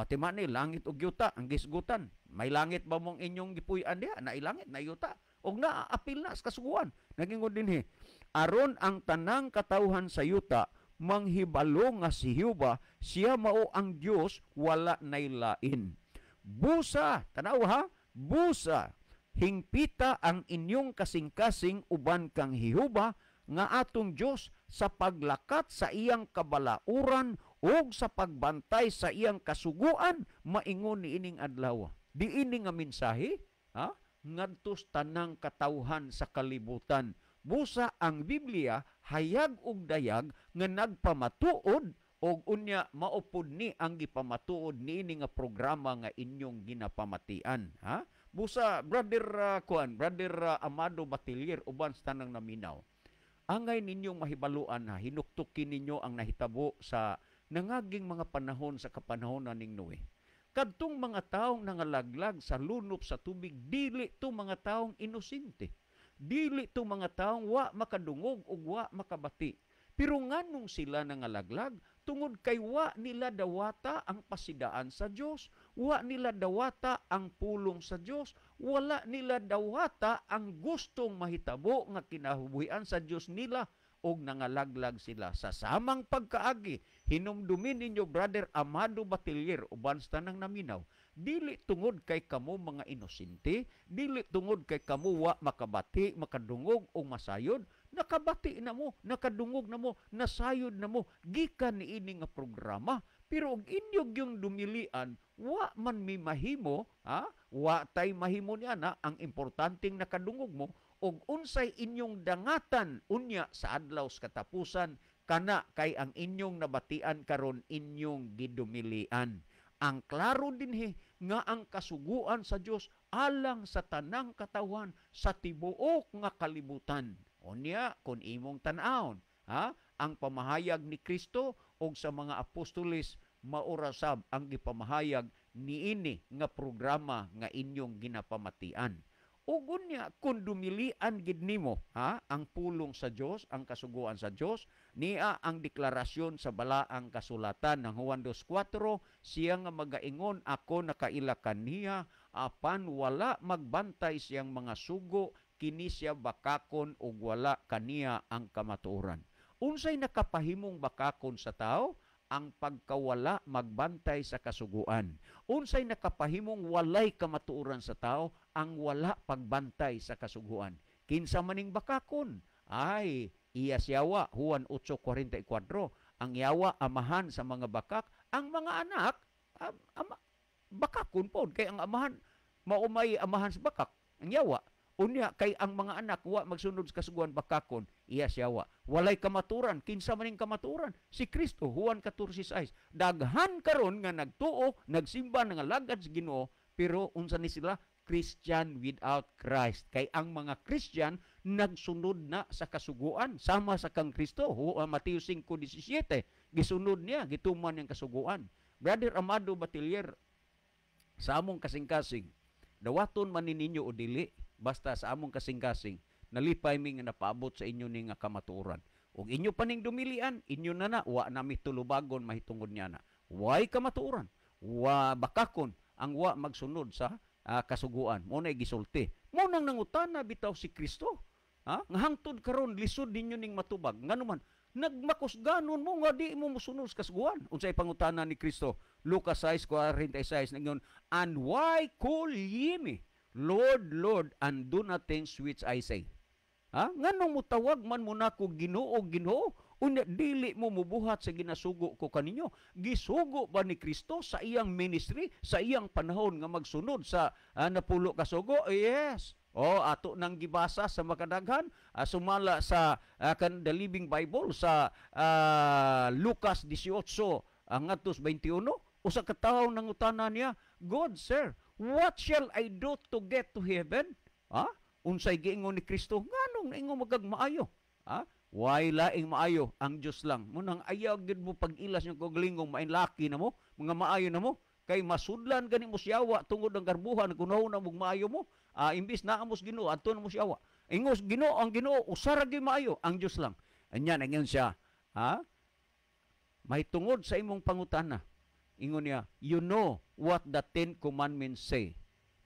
Tima ni langit ug yuta ang gisgutan. May langit ba mong inyong gipuy-an diha? Naay langit, na yuta. Og naa-apil na sa kasuguan. Nagingon dinhi, aron ang tanang katawhan sa yuta manghibalo nga si Jehova siya mao ang Dios, wala nay lain. Busa, tanaw ha, busa hingpita ang inyong kasing-kasing uban kang Jehova nga atong Dios sa paglakat sa iyang kabalauran ug sa pagbantay sa iyang kasuguan maingon niining adlaw. Diini nga mensahe, ha, ngadto sa tanang katawhan sa kalibutan. Busa ang Biblia hayag ug dayag nga nagpamatuod og unya maupod ni ang gipamatuod niini nga programa nga inyong ginapamatian, ha? Busa brother kuan, brother Amado Batilier uban sa tanang naminaw. Angay ninyong mahibaluan ha, hinuktukin ninyo ang nahitabo sa nangaging mga panahon sa kapanahonan ning Noe. Kadtong mga taong nangalaglag sa lunop sa tubig, dili to mga taong inosente. Dili to mga taong wa makadungog ug wa makabati. Pero nganong sila nangalaglag? Tungod kay wa nila dawata ang pasidaan sa Dios, wa nila dawata ang pulong sa Dios, wala nila dawata ang gustong mahitabo nga kinabuhian sa Dios nila og nangalaglag sila sa samang pagkaagi. Hinumdumin ninyo, brother Amado Batilier uban sa tanang naminaw, dili tungod kay kamo mga inosente, dili tungod kay kamo wa makabati, makadungog o masayod. Nakabati na mo, nakadungog na mo, nasayod na mo gikan niini nga programa. Pero og inyo gyung dumilian, wa man mi mahimo, ha? Wa tay mahimo niya na ang importanteng nakadungog mo og unsay inyong dangatan unya sa adlaw sa katapusan, kana kay ang inyong nabatian karon inyong gidumilian. Ang klaro dinhi nga ang kasuguan sa Dios alang sa tanang katawan sa tibuok nga kalibutan. Unya kun imong tan-awon, ha, ang pamahayag ni Kristo og sa mga apostoles maura sab ang gipamahayag niini nga programa nga inyong ginapamatian. Ug unya kun dumilian gid nimo, ha, ang pulong sa Dios, ang kasuguan sa Dios, niya ang deklarasyon sa balaang kasulatan ng Juan 2:4, siya nga magaingon ako nakaila kaniya apan wala magbantay siyang mga sugo, kini siya bakakon ug wala kaniya ang kamatuoran. Unsay nakapahimong bakakon sa tao? Ang pagkawala magbantay sa kasuguan. Unsay nakapahimong walay kamatuoran sa tao? Ang wala pagbantay sa kasuguan. Kinsa maning bakakon? Ay, iya siyawa, Juan 8:44. Ang yawa amahan sa mga bakak, ang mga anak bakakon pod kay ang amahan maumay amahan sa bakak, ang yawa. Unya kay ang mga anak wa magsunod sa kasuguan bakakon, iya siyawa. Walay kamaturan, kinsa maning kamaturan? Si Kristo, Juan 14:6. Daghan karon nga nagtuo, nagsimba, nangalagad sa Ginoo, pero unsa ni sila? Christian without Christ. Kay ang mga Christian nagsunod na sa kasuguan sama sa kang Kristo. Mateo 5:17, gisunod niya, gituman niyang kasuguan. Brother Amado Batilier, sa among kasing-kasing, dawaton man ninyo o dili, basta sa among kasing-kasing, nalipay mi nga napaabot sa inyo ni nga kamatuoran. Ug inyo paning dumilian, inyo na na, wa nami tulubagon mahitungod niya na. Way kamatuoran, wa bakakon ang wa magsunod sa kasuguan. Mo na'y gisulti. Mo nang nangutana bitaw si Kristo. Ha? Nga hangtod karon lisod ninyo ning matubag. Nganuman nagmakusganon mo nga di mo mosunod sa kasuguan. Unsay pangutana ni Kristo? Lucas 6:46 ningon, "And why call ye me Lord, Lord, and do not things which I say?" Ha? Nganong mutawag man mo nako Ginoo, Ginoo, unya dili mo mubuhat sa ginasugo ko kaninyo? Gisugo ba ni Kristo sa iyang ministry, sa iyang panahon nga magsunod sa napulo ka sugo? Yes. O ato nang gibasa sa makadaghan, sumala sa kan The Living Bible sa Lucas 18 ang 21, usa ka tawo nangutana niya, "God, sir, what shall I do to get to heaven?" Ha? Unsay giingon ni Kristo? Nganong naingon magag maayo? Ha? Way laing maayo, ang Dios lang. Munang ayaw gid mo pag-ilas yung kaugalingong mainlaki na mo, mga maayo na mo, kay masudlan gani mo siyawa tungod ang garbuhan kunaw na mong maayo mo. Imbis na amos Ginoo, adto na mo siyawa. Ingos Ginoo, ang Ginoo usara gyud maayo, ang Dios lang. Anya ingon siya, ha? May tungod sa imong pangutana. Ingon niya, "You know what the Ten Commandments say."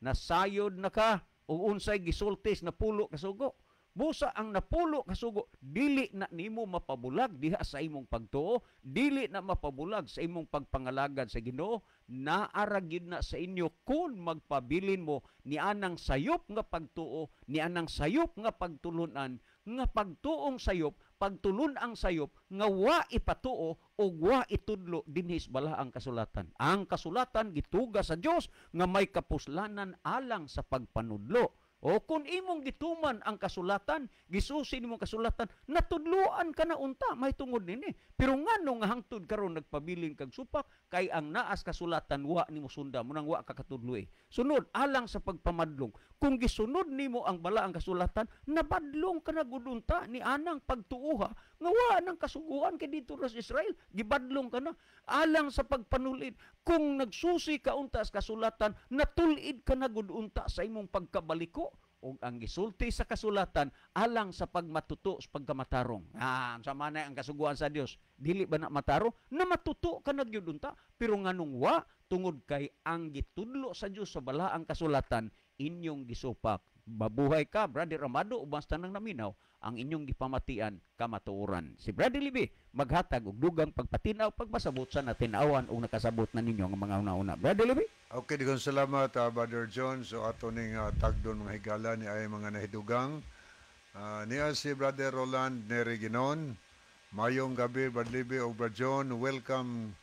Nasayod na ka o unsay gisultis 10 ka sugo. Busa ang 10 ka sugo dili na nimo mapabulag diha sa imong pagtuo, dili na mapabulag sa imong pagpangalagad sa Ginoo. Naara gyud na sa inyo kung magpabilin mo ni anang sayop nga pagtuo, ni anang sayop nga pagtulunan, nga pagtuong sayop, pagtulun-ang sayop nga wa ipatuo o wa itudlo dinhi sa balaang kasulatan. Ang kasulatan gituga sa Dios nga may kapuslanan alang sa pagpanudlo. O kung imong gituman ang kasulatan, gisusi nimong kasulatan, natudluan ka na unta may tungod nini. Pero ngano nga hangtod karon nagpabilin kag supak, kay ang naas kasulatan wa nimo sunda, munang wa ka katudloy. Sunod, alang sa pagpamadlong. Kung gisunod nimo ang balaang kasulatan, nabadlong ka na gud unta ni anang pagtuuha nga wa nang kasuguan kay dito ra sa Israel, gibadlong ka na. Alang sa pagpanulid, kung nagsusi ka unta sa kasulatan, natulid ka na gud unta sa imong pagkabaliko ug ang gisulti sa kasulatan alang sa pagmatuto sa pagkamatarong. Sama na ang kasuguan sa Dios. Dili ba na matarong? Na matuto ka na gyud unta, pero nganong wa, tungod kay ang gitudlo sa Dios sa balaang kasulatan inyong gisupak. Mabuhay ka, Brother Amado, uban sa tanang naminaw, ang inyong gipamatian kamatuoran. Si Brother Libi maghatag og dugang pagpatinaw, pagpasabot sa natinawan og nakasabot na ninyo ang mga una-una. Brother Libi? Okay, daghang salamat, Brother John. So ato ning tagdon mga higala ni ay mga nahidugang. Niya si Brother Roland Neri Ginon. Mayong gabi, Brother Libi o Brother John. Welcome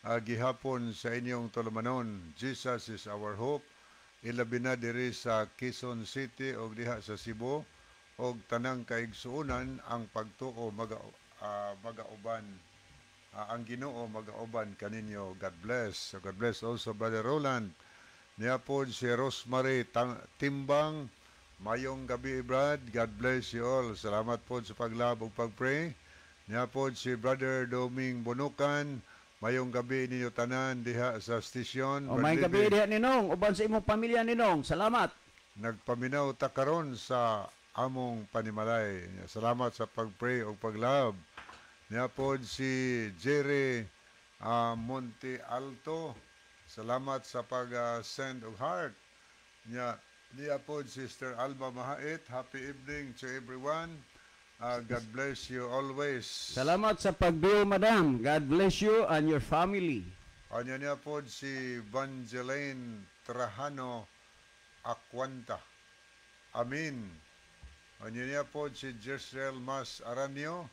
gihapon sa inyong tulumanon. Jesus is our hope. Ilabi na diri sa Quezon City o diha sa Cebu og tanang kaigsuonan ang pagtuo magauban, ang Ginoo magauban kaninyo. God bless. So God bless also, Brother Roland. Niya po si Rosemary Timbang. Mayong gabi, Brad. God bless you all. Salamat po sa paglab ug pagpray. Niya po si Brother Doming Bunukan. Mayong gabi ninyo tanan diha sa stasyon. O may Brad gabi Libi. Diha Ninong, uban sa imong pamilya, Ninong. Salamat. Nagpaminaw ta karon sa among panimalay. Salamat sa pagpray o paglab. Niya po si Jerry Monte Alto. Salamat sa pag-send og heart. Niya po Sister Alba Mahait. Happy evening to everyone. God bless you always. Salamat sa pag-view, Madam. God bless you and your family. Anya niya po si Vangeline Trajano Aquanta. Amin. Anya niya po si Jezreel Mas Aranio.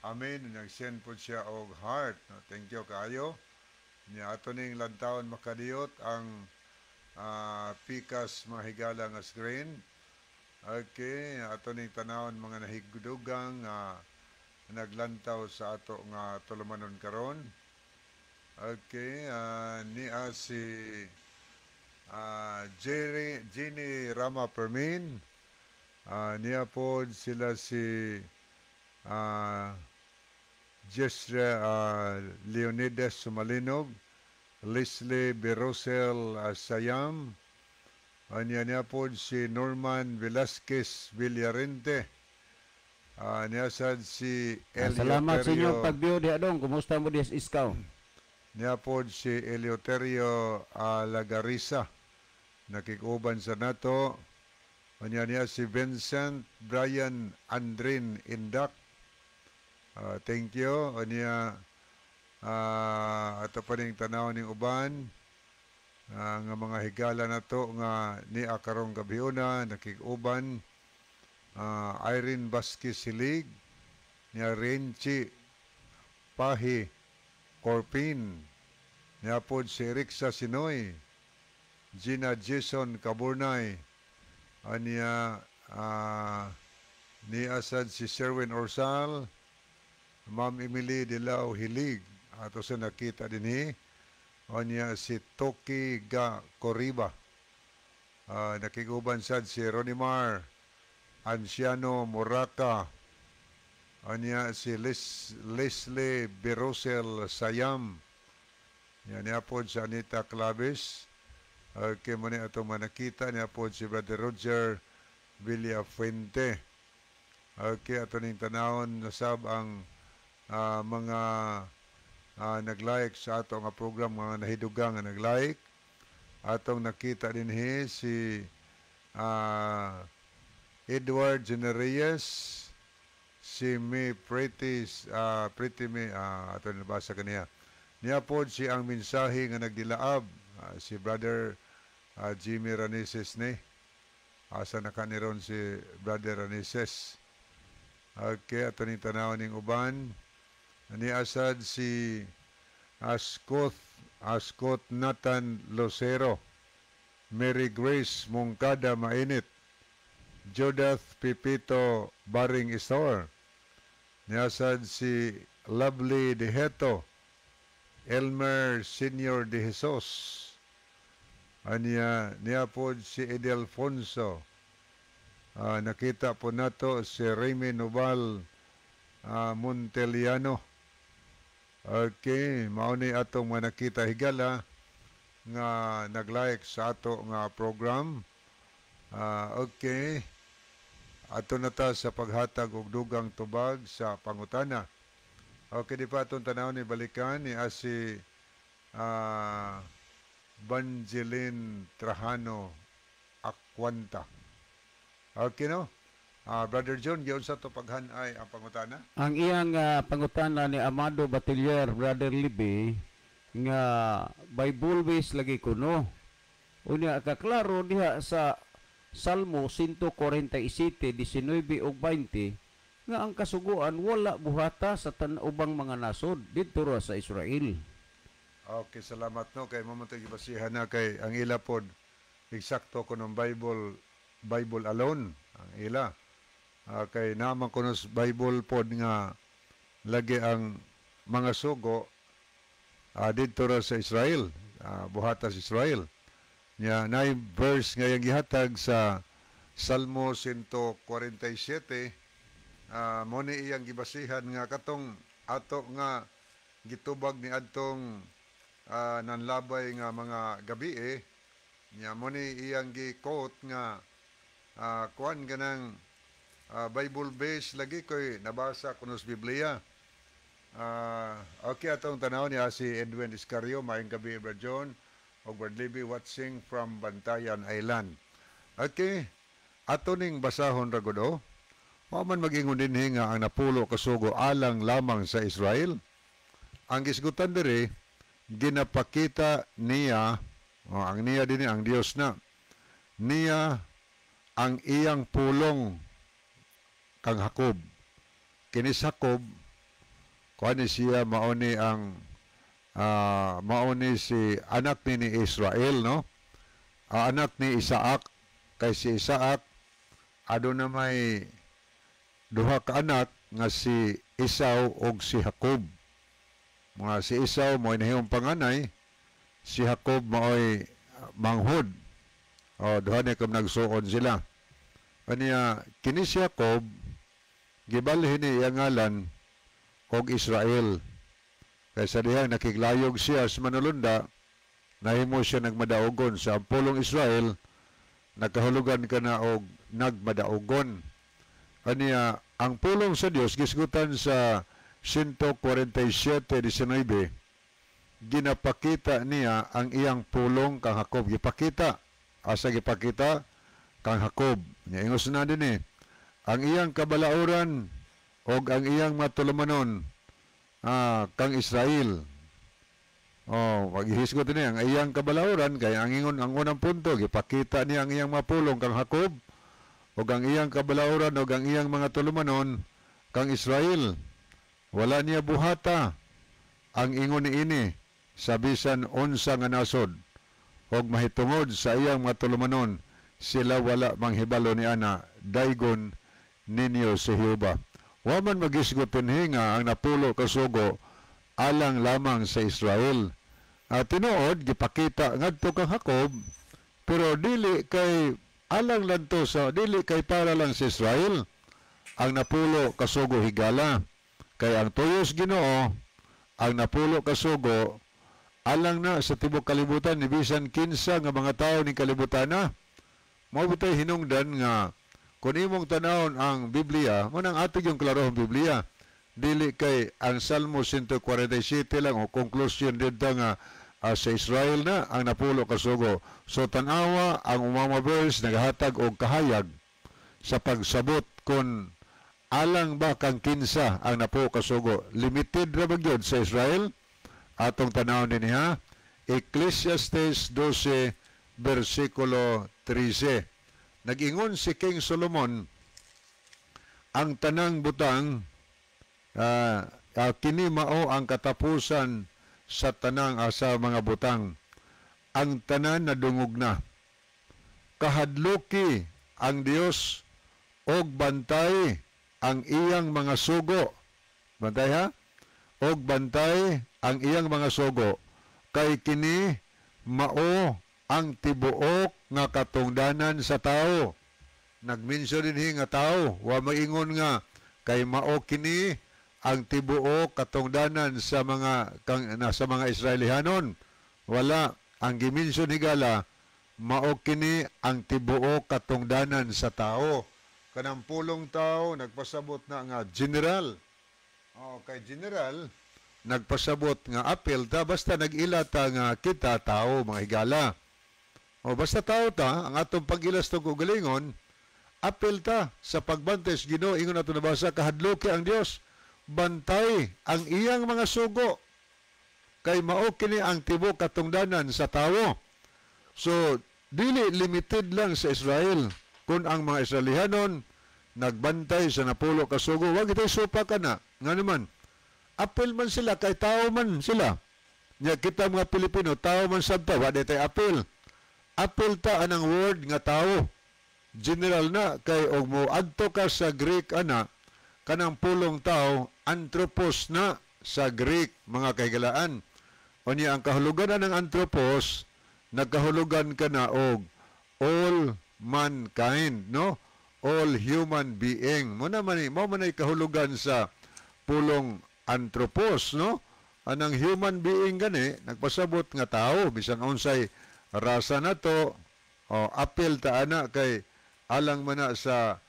Amin. Nag-send po siya og heart. No, thank you kaayo. Niya ato ning lantawon makadiyot ang pikas mga higala nga screen. Okay, ato ning tanawon mga nahigdugang naglantaw sa ato nga tulumanon karon. Okay, niya si Jerry, Jenny Rama Permin. Niya po sila si Jesre Leonidas Sumalinog, Leslie Berosel Sayam, niya niya po si Norman Velasquez Villarente. Niya sad si Salamat sa inyong Eleuterio pag-view diha dong. Kumusta mo diha sa Iskaw? Niya po si Eleuterio Lagarisa. Nakikuban sa nato. Niya niya si Vincent Brian Andrin Indak. Thank you. Niya ato pa ning tanaw ning uban nga mga higala nato nga niya karong gabiuna nakikuban, Irene Vasquez Silig, niya Renchi Pahi Corpin, niya po si Rixa Sinoy, Gina Jason Kaburnay, Anya ni asad si Sherwin Orsal, Ma'am Emily Dilao Hilig, ato sa nakita dinhi. Anya si Toki Ga Coriba. Nakiguban sad si Ronimar Anciano Moraka. Anya si Leslie Berosel Sayam. Yan niya po si Anita Claves. Okay, mo ni atong manakita niya po si Brother Roger Villafuente. Okay, ato ning tanawon nasab ang mga nag-like sa ato nga program, mga nahidugang nga nag-like. Atong nakita dinhi si Edward Genereyes, si May Pretty, Pretty May, ato nabasa kaniya. Niya po si ang mensahe nga nagdilaab, si Brother Jimmy Ranises ni. Asa na kaniron si Brother Ranises? Okay, ato ning tanaw ning uban. Ni asad si Ascot, Ascot Nathan Lucero, Mary Grace Mongkada Mainit, Judith Pipito Baring Istor, Niasad si Lovely Deheto, Elmer Senior De Jesus, anya niya po si Edelfonso. Nakita po nato si Remy Noval Monteliano. Okay, mao ni atong mga nakita, higala, nga nag-like sa ato nga program. Okay. Ato na ta sa paghatag og dugang tubag sa pangutana. Okay, di pa atong tanaw ni balikan ni asi Banjelin Trajano Aquanta. Okay, no? Brother John, giunsa to paghanay ang pangutana? Ang iyang pangutana ni Amado Batiller, Brother Libi, nga Bible base lagi kuno. Unya kaklaro diha sa Salmo 147, 19 ug 20 nga ang kasuguan wala buhata sa ubang mga nasod didto ra sa Israel. Okay, salamat, no, kay mo man gibasihan na kay ang ila pod eksakto kuno Bible, Bible alone ang ila. Kay naman kuno sa Bible pod nga lagi ang mga sugo didto ra sa Israel, buhata sa Israel. Nya nay verse nga iyang gihatag sa Salmo 147, mo ni iyang gibasihan nga katong ato nga gitubag ni adtong nanlabay nga mga gabi eh. Nya mo ni iyang gi-quote nga kuan ganang Bible base lagi koy nabasa kuno sa Biblia. Okay, atong tanaw niya si Edwin Iscario, maayong gabi, Brad John og Brad Libby, watching from Bantayan Island. Okay, ato ning basahon ra gud oh. Wa man mag-ingon dinhi nga ang napulo kasugo alang lamang sa Israel. Ang gisgutan diri, ginapakita niya, oh, ang niya dinhi ang Dios na. Niya ang iyang pulong kang Jacob. Kini si Jacob, kuan ni siya mao ni ang mao ni si anak ni Israel, no? Anak ni Isaac, kay si Isaac aduna may duha ka anak nga si Esau ug si Jacob. Mga si Esau mo'y nahimong panganay, si Jacob mao'y manghod. O, duha ni kam nagsuon sila. Kaniya kini si Jacob gibalhin ni iyang ngalan og Israel. Kaysa dihang nakiglayog siya sa manulunda, nahimo siya nagmadaugon. Sa pulong Israel, nagkahulugan ka na og nagmadaugon. Kaniya, ang pulong sa Dios gisgutan sa 147:19, ginapakita niya ang iyang pulong kang Jacob. Gipakita. Asa gipakita? Kang Jacob. Nya ingos na din eh. Ang iyang kabalauran og ang iyang matulumanon kang Israel. Oh, paghihisgot niya ang iyang kabalauran kay ang ingon ang unang punto gipakita niya ang iyang mapulong kang Jacob ug ang iyang kabalauran ug ang iyang mga tulumanon kang Israel. Wala niya buhata ang ingon niini sa bisan unsa nga nasod ug mahitungod sa iyang mga tulumanon Sila wala manghibalo ni ana, daygon ninyo si Jehova. Wa man magisgot dinhi nga ang napulo ka sugo alang lamang sa Israel. At tinuod gipakita ngadto kang Jacob, pero dili kay alang lang to sa dili kay para lang sa Israel ang napulo ka sugo, higala. Kay ang tuyos Ginoo, ang napulo ka sugo alang na sa tibok kalibutan, ni bisan kinsa nga mga tawo ning kalibutan na. Mao bitay hinungdan nga kung imong tanawon ang Biblia, mo nang ato yung klarohong Biblia. Dili kay ang Salmo 147 lang o conclusion dito nga sa Israel na ang napulo ka sugo. So tanawa ang umama verse nagahatag og kahayag sa pagsabot kung alang ba kang kinsa ang napulo ka sugo. Limited ra ba gyud sa Israel? Atong tanawon din ha. Ecclesiastes 12 versikulo 13. Nag-ingon si King Solomon, ang tanang butang kini mao ang katapusan sa tanang sa mga butang. Ang tanan nadungog na. Kahadluki ang Dios og bantay ang iyang mga sugo. Bantay ha? Og bantay ang iyang mga sugo, kay kini mao ang tibuok nga katungdanan sa tao. Nagmension din nga tao, wa maingon nga kay mao kini ang tibuok katungdanan sa mga kang, na, sa mga Israelihanon. Wala, ang gimension higala, mao kini ang tibuok katungdanan sa tao. Kanang pulong tao nagpasabot na nga general. Oh, kay general nagpasabot nga apil ta basta nag-ila ta nga kita tao, mga higala. O basta tao ta, ang atong pag-ilas tong kaugalingon, apil ta sa pagbantay sa Ginoo. Ingon ato nabasa, kahadluki ang Dios, bantay ang iyang mga sugo, kay mao kini ang tibuok katungdanan sa tawo. So dili limited lang sa Israel. Kung ang mga Israelihanon nagbantay sa napulo ka sugo, wag itay supa ka na. Nga naman, apil man sila kay tao man sila. Nya kita mga Pilipino, tao man sad ta, wa tay apil. Apil ta anang word nga tao. General na kay og mo adto ka sa Greek ana, kanang pulong tao, anthropos na sa Greek, mga kahigalaan. Unya ang kahulugan na ng anthropos, nagkahulugan ka na og all mankind, no? All human being. Mo na man mo man ay kahulugan sa pulong anthropos, no? Anang human being gani nagpasabot nga tao bisan unsay rasa na to, o apil ta ana kay alang man na sa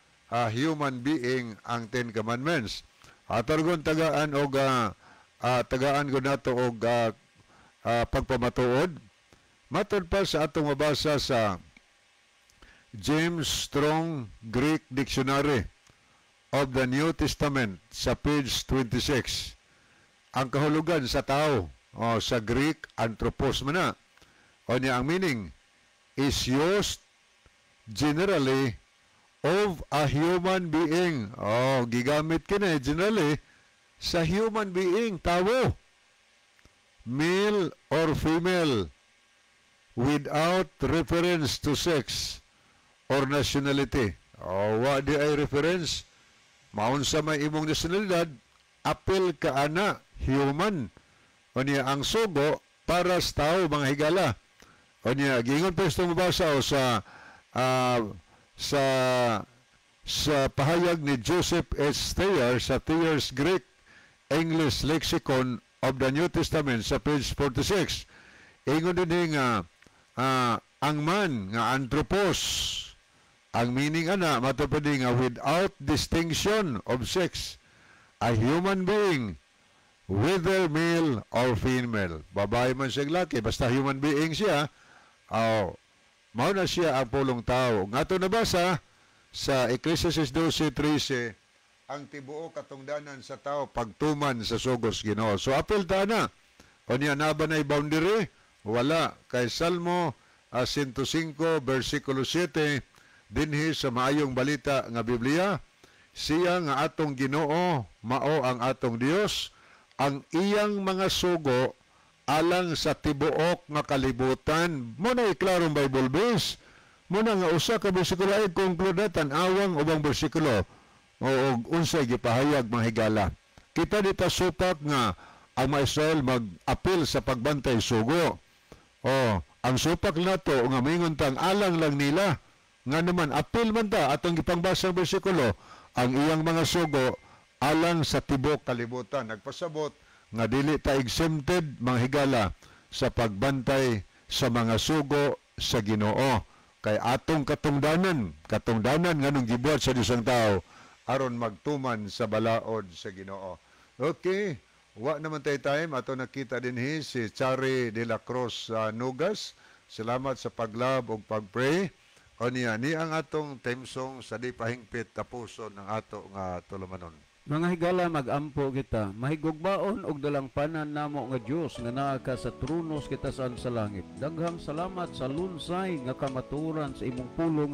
human being ang Ten Commandments. Atargon tagaan og tagaan ko nato og pagpamatuod. Matod pa sa atong mabasa sa James Strong Greek Dictionary of the New Testament sa page 26. Ang kahulugan sa tao o sa Greek, anthropos man na. O niya ang meaning is used generally of a human being. Oh, gigamit kini generally sa human being, tao. Male or female, without reference to sex or nationality. Oh, wa di ay reference. Maunsa may imong nationalidad, apil ka ana, human. O niya ang sugo para sa tao, mga higala. O niya, giingon pa ito mabasa o sa pahayag ni Joseph S. Thayer sa Thayer's Greek English Lexicon of the New Testament sa page 46. Ingon din nga ang man nga anthropos, ang meaning ana mato pa nga without distinction of sex, a human being, whether male or female. Babae man siya, laki, basta human being siya, oh, mao na siya ang pulong tao. Nga to nabasa sa Ecclesiastes 12:13, ang tibuok katungdanan sa tao pagtuman sa sugos Ginoo. So apil ta na. O niya na ba na'y boundary? Wala. Kay Salmo 105 versikulo 7 dinhi sa Maayong Balita nga Biblia, siya nga atong Ginoo mao ang atong Dios, ang iyang mga sugo alang sa tibuok nga kalibutan. Mo na klarong Bible base. Muna nga usa ka bersikulo ay conclude, tan-awang ubang bersikulo o og unsay gipahayag, mga higala. Kita dita supak nga ang mga Israel mag-apil sa pagbantay sugo. O, ang supak nato nga mingon tang alang lang nila, nga naman apil man ta atong gipangbasang bersikulo, ang iyang mga sugo alang sa tibok kalibutan. Nagpasabot nga dili ta exempted, mga higala, sa pagbantay sa mga sugo sa Ginoo kay atong katungdanan, katungdanan nganong gibuhat sa Dios ang tao aron magtuman sa balaod sa Ginoo. Okay, wa naman tay time. Ato nakita dinhi si Chari de la Cruz Nugas. Salamat sa pag-love ug pag-pray. O niya ni ang atong theme song sa di pahingpit tapuson ng ato nga tulumanon. Mga higala, magampo kita. Mahigugbaon og dalangpanan namo nga Dios nga naa ka sa trono sa kitasan sa langit. Daghang salamat sa lunsay nga kamatuoran sa imong pulong.